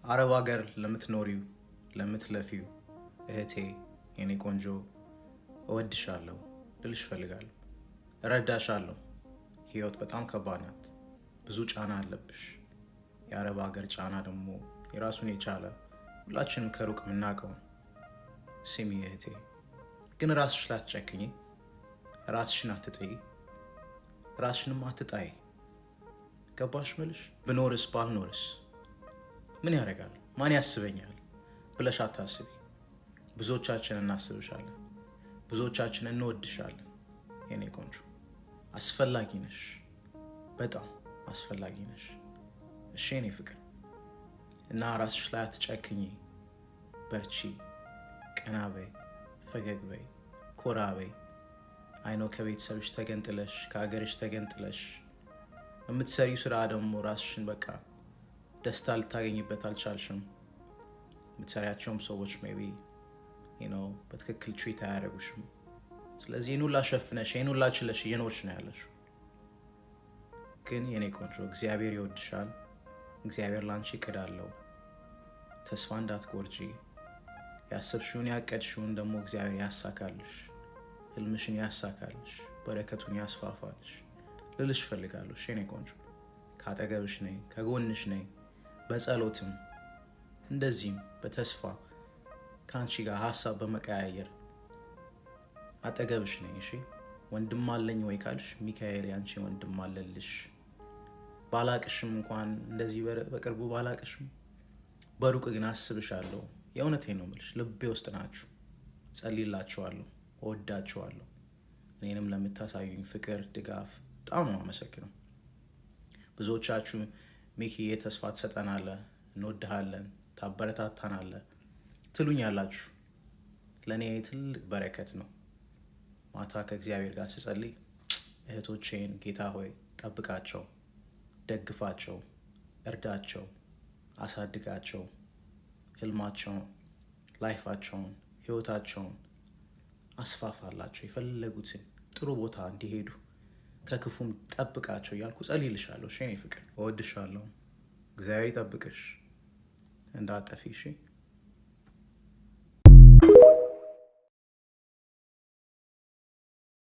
አረብ ሀገር ለምትኖሪው ለምትለፊው እህቴ የኔ ቆንጆ እወድሻለሁ ልልሽ እፈልጋለሁ። እረዳሻለሁ። ህይወት በጣም ከባድ ናት። ብዙ ጫና አለብሽ። የአረብ ሀገር ጫና ደግሞ የራሱን የቻለ ሁላችንም ከሩቅ የምናውቀው ነው። ስሚ እህቴ፣ ግን ራስሽ ላይ አትጨክኚ፣ ራስሽን አትጥይ፣ ራስሽንም አትጣይ። ገባሽ ምልሽ? ብኖርስ ባልኖርስ ምን ያደርጋል፣ ማን ያስበኛል ብለሽ አታስቢ። ብዙዎቻችን እናስብሻለን፣ ብዙዎቻችን እንወድሻለን። የኔ ቆንጆ አስፈላጊ ነሽ፣ በጣም አስፈላጊ ነሽ። እሺ የኔ ፍቅር፣ እና ራስሽ ላይ አትጨክኚ። በርቺ፣ ቀና በይ፣ ፈገግ በይ፣ ኮራ በይ። I know ከቤተሰብሽ ተገንጥለሽ፣ ከሀገርሽ ተገንጥለሽ የምትሰሪው ስራ ደግሞ ራስሽን በቃ ደስታ ልታገኝበት አልቻልሽም። የምትሰሪያቸውም ሰዎች maybe በትክክል treat አያደርጉሽም። ስለዚህ ይህን ሁላ ሸፍነሽ፣ ይህን ሁላ ችለሽ እየኖርሽ ነው ያለሽው። ግን የኔ ቆንጆ እግዚአብሔር ይወድሻል። እግዚአብሔር ላንቺ እቅድ አለው። ተስፋ እንዳትቆርጪ። ያሰብሽውን ያቀድሽውን ደግሞ እግዚአብሔር ያሳካልሽ፣ ህልምሽን ያሳካልሽ፣ በረከቱን ያስፋፋልሽ ልልሽ እፈልጋለሁ። እሺ የኔ ቆንጆ ከአጠገብሽ ነኝ፣ ከጎንሽ ነኝ። በጸሎትም እንደዚህም በተስፋ ከአንቺ ጋር ሀሳብ በመቀያየር አጠገብሽ ነኝ። እሺ ወንድም አለኝ ወይ ካልሽ ሚካኤል ያንቺ ወንድም አለልሽ። ባላቅሽም እንኳን እንደዚህ በቅርቡ ባላቅሽም በሩቅ ግን አስብሻለሁ። የእውነቴን ነው የምልሽ፣ ልቤ ውስጥ ናችሁ። ጸልይላችኋለሁ፣ እወዳችኋለሁ። እኔንም ለምታሳዩኝ ፍቅር፣ ድጋፍ በጣም ነው አመሰግነው። ብዙዎቻችሁ ሚኪዬ ተስፋ ትሰጠናለህ፣ እንወድሃለን፣ ታበረታታናለህ ትሉኛላችሁ። ለእኔ ትልቅ በረከት ነው። ማታ ከእግዚአብሔር ጋር ስጸልይ እህቶቼን ጌታ ሆይ ጠብቃቸው፣ ደግፋቸው፣ እርዳቸው፣ አሳድጋቸው፣ ህልማቸውን፣ life ኣቸውን፣ ህይወታቸውን አስፋፋላቸው፣ የፈለጉትን ጥሩ ቦታ እንዲሄዱ ከክፉም ጠብቃቸው እያልኩ ጸልይልሻለሁ። እሺ የኔ ፍቅር እወድሻለሁ። እግዚአብሔር ይጠብቅሽ፣ እንዳትጠፊ። እሺ።